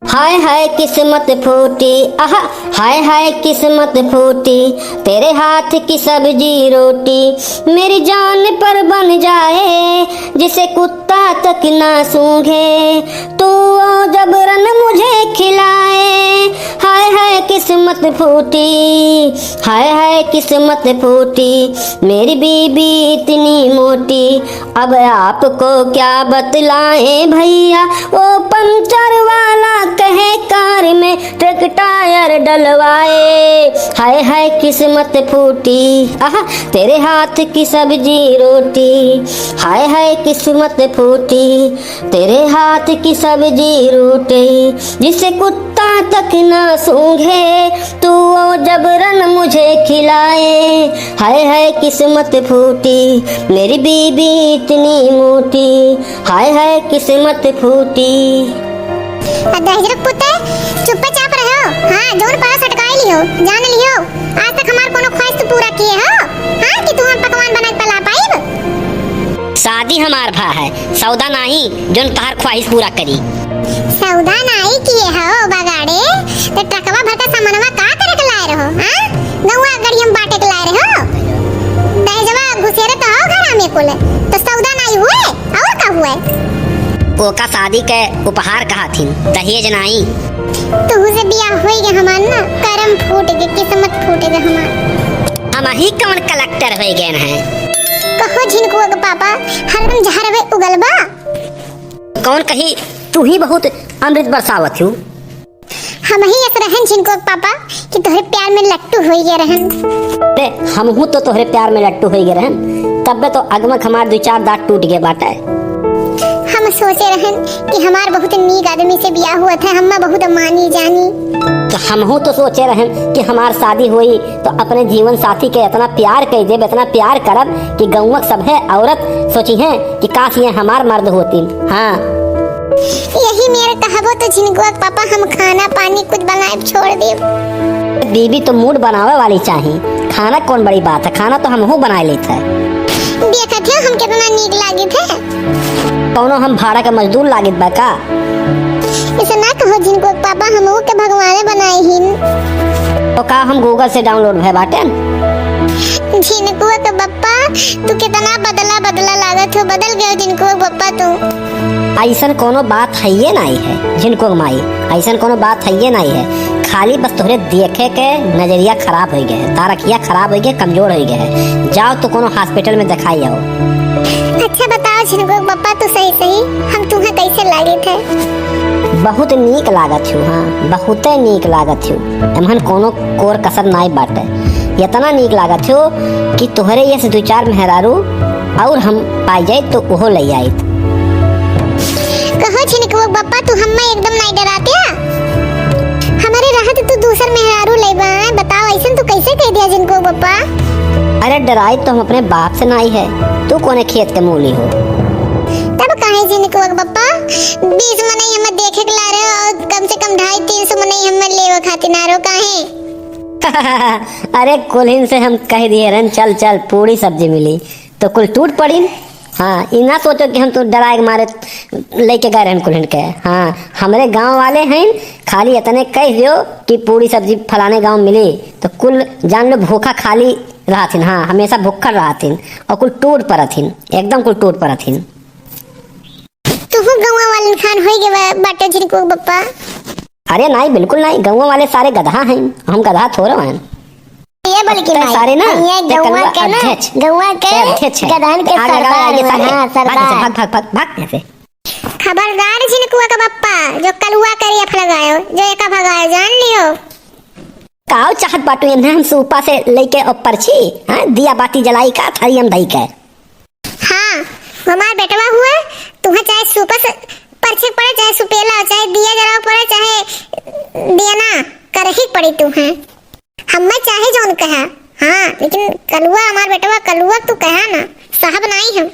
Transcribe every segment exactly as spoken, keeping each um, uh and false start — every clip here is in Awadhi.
हाय हाय किस्मत फूटी, आहा, हाय हाय किस्मत फूटी, तेरे हाथ की सब्जी रोटी मेरी जान पर बन जाए, जिसे कुत्ता तक ना सूंघे, तू वो जबरन मुझे खिलाए। हाय हाय किस्मत फूटी, हाय हाय किस्मत फूटी, मेरी बीबी इतनी मोटी, अब आपको क्या बतलाएं भैया, वो पंचर वाला कहे कार में ट्रक टायर डलवाए। हाय हाय किस्मत फूटी, आहा, तेरे हाथ की सब्जी रोटी। हाय हाय किस्मत फूटी, तेरे हाथ की सब्जी रोटी, जिसे कुत्ता तक ना सूंघे, तू वो जबरन मुझे खिलाए। हाय हाय किस्मत फूटी, मेरी बीबी इतनी मोटी, हाय हाय किस्मत फूटी। आ दहेजरक पुते, चुप्पे चाप रहो। हाँ, जौन पायो सटकाई लिहो, जान लिहो, आज तक हमार कोनो ख्वाहिश तो पूरा किए हो? हाँ, कि तू हम पकवान बना के पला पाइब? शादी हमार भा है, सौदा नाई, जौन तहार ख्वाहिश पूरा करी। सौदा नाई किए हो बगाड़े, तो ट्रकवा भर के सामानवा का करे के लाए रहो, हाँ? गौवा गड़ियम बांटे के लाए रहो? दहेजवा घुसेरे तो हो घरा में कुल, तो सौदा नाई हुए, और का हुए? ओका शादी के उपहार कहा थिन, दहेज नाई। तुहू से बियाह होई गए हमार ना, करम फूट गए, किस्मत फूट गए हमार। हम ही कौन कलेक्टर होई गए हैं? कहो झिनकुआ के पापा, हरदम जहरवे उगल बा। कौन कही, तू ही बहुत अमृत बरसावत हूँ। हम ही ऐसे रहन झिनकुआ के पापा कि तोहरे प्यार में लट्टू होई गए रहन। अरे, हमहू तो तोहरे प्यार में लट्टू होई गए रहन, तब्बे तो अगमक हमार दो चार दांत टूट गए बाटे। हम सोचे रहन कि हमार बहुत नीक आदमी से बियाह हुआ था, हम्मा बहुत मानी जानी। तो हमहू तो सोचे रहन कि हमार शादी होई तो अपने जीवन साथी के इतना प्यार कई देब, इतना प्यार करब कि गौवा के सभे औरत सोची हैं कि काश ये हमार मर्द होतीन। हाँ। यही मेरे कहबो तो झिनकुआ के पापा हम खाना पानी कुछ बनाए छोड़ देब। बीबी तो मूड बनावे वाली चाही, खाना कौन बड़ी बात है, खाना तो हमहू बनाए लेत है। देखत हो हम कितना नीक लागित है। कौनो हम भाड़ा के मजदूर लागित बा का? ऐसे ना कहो झिनकुआ के पापा, हमहू के भगवाने बनाए हिन। तो का हम Google से download भए बाटेन? झिनकुआ के बप्पा, तू कितना बदला बदला लागत हो, बदल गयो झिनकुआ के बप्पा तू। ऐसन कोनो बात हइये नाई है झिनकुआ के माई, ऐसन कोनो बात हइये नाई है। खाली बस तोहरे देखे के नजरिया खराब होइ गए है, तारखिया खराब होइ गए, कमजोर होइ गए है। जाओ तो कोनो hospital में दिखाई आओ। अच्छा बताओ झिनकुआ के बप्पा, तू सही सही हम तुहें कैसे लागित है? बहुत नीक लागत हो, हाँ, बहुते नीक लागत हो। एमहन कोनो कोर कसर नाई बाटे। इतना नीक लागत हो कि तोहरे यस दो चार मेहरारू और हम पाई जाइत तो ओहो लई आइत। कहो झिनकुआ के बप्पा, तू हम्मे एकदम नाई डरातिया? हमरे रहत तू दूसर मेहरारू लइबा, बताओ ऐसन तू कैसे कह दिया झिनकुआ के बप्पा? अरे डराई तो हम अपने बाप से नाई है, तू कोने खेत के मूली हो? तब काहे झिनकुआ के बप्पा, बीस मनई हमें देखे के ला रहे हो और कम से कम ढाई तीन सौ मनई हमें लेवे खातिर ना रहो, काहे? अरे कुल्हिन से हम कह दिए रहन, चल चल पूरी सब्जी मिली, तो कुल टूट पड़िन। हाँ, ई ना सोचो कि हम तो डराए के मारे लेके गए रहन कुल्हिन के। हाँ, हमरे गाँव वाले हैं, खाली इतने कह दियो कि पूरी सब्जी फलाने गाँव मिली, तो कुल जान लो भूखा खाली रहथिन। हाँ, हमेशा भुक्खड़ रहथिन और कुल टूट परथिन, एकदम कुल टूट परथिन। तुहू गौवा वालन खान होई गए बा-, बाटे झिनकुआ के बप्पा। अरे नाई, बिल्कुल नाई, गौवा वाले सारे गधा हैं, हम गधा थोड़ो हैं। ये बोल के ते माई, सारे ना, ये ते गौवा कलुआ के ना, अध्यक्ष, गौवा के ते अध्यक्ष है। गदहन के आग लगा, सरदार आगे हुआ, ताके। हाँ, भाग यहाँ से, सरदार। भाग, भाग, भाग, भाग यहाँ से। खबरदार झिनकुआ का बप्पा, जो कलुआ करिया फलगायो, जो एका भगायो, जान लियो। काव चाहत बाटू इन्हें हम सूपा से लेके और परछी, हाँ, दिया बाती जलाई का, थारी हम दई के। हाँ, हमार बेटवा हुआ, तुहे चाहे सूपा से परछे पड़े, चाहे सुपेला, चाहे दिया जलाओ पड़े, चाहे दिया ना, करही पड़ी तुहे। हम्मे चाहे जौन कहा, हाँ, लेकिन कलुआ हमार बेटवा, कलुआ तू कहा ना, साहब नाई हम।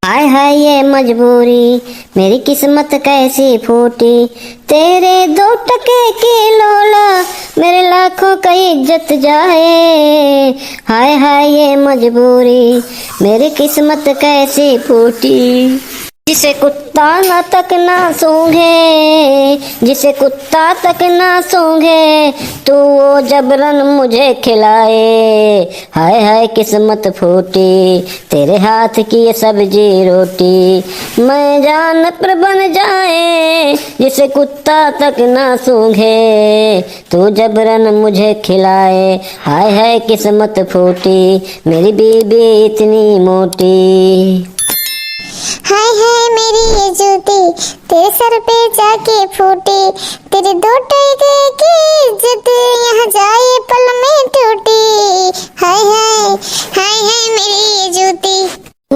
हाय हाय ये मजबूरी, मेरी किस्मत कैसी फूटी, तेरे दो टके की लोला, मेरे लाखों का इज्जत जाए। हाय हाय ये मजबूरी, मेरी किस्मत कैसी फूटी। जिसे कुत्ता ना तक ना सूंघे, जिसे कुत्ता तक ना सूंघे, तू वो जबरन मुझे खिलाए। हाय हाय किस्मत फूटी, तेरे हाथ की ये सब्जी रोटी, मैं जानवर बन जाए, जिसे कुत्ता तक ना सूंघे, तू जबरन मुझे खिलाए। हाय हाय किस्मत फूटी, मेरी बीबी इतनी मोटी। हाय हाय मेरी ये जूती, तेरे सर पे जाके फूटी, तेरे दो टोइके की इज्जत यहाँ जाए पल में टूटी। हाय हाय, हाय हाय मेरी ये जूती।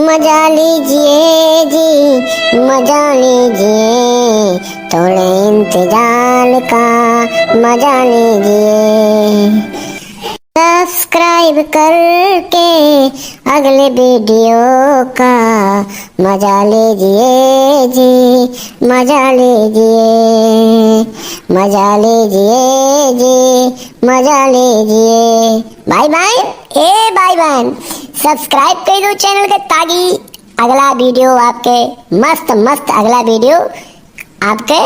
मजा लीजिए जी, मजा लीजिए, थोड़े इंतजार का मजा लीजिए। सब्सक्राइब करके अगले वीडियो का मजा लीजिए जी, मजा लीजिए, मजा लीजिए जी, मजा लीजिए। भाई बहन, ए भाई बहन, सब्सक्राइब कर दो चैनल के, ताकि अगला वीडियो आपके मस्त मस्त, अगला वीडियो आपके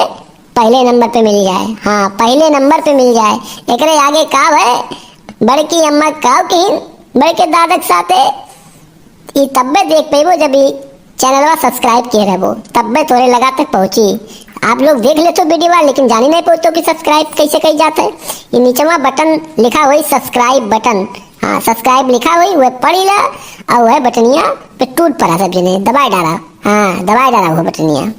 पहले नंबर पे मिल जाए। हाँ, पहले नंबर पे मिल जाए। एकरे आगे का है, बड़की अम्मा का कहिन, बड़के दादा के साथे, ई तब्बे देख पेबो जब ई चैनलवा सब्सक्राइब किए रहबो, तब्बे तोरे लगा तक पहुँची। आप लोग देख लेतो वीडियो, लेकिन जानी नहीं पड़तो कि सब्सक्राइब कैसे कही जाता है। ये नीचवा बटन लिखा हुई सब्सक्राइब बटन, हाँ, सब्सक्राइब लिखा हुई, वह पढ़ी ला और वह बटनिया पे टूट पड़ा सब जने, दबाए डाला। हाँ, दबाए डाला वो बटनिया।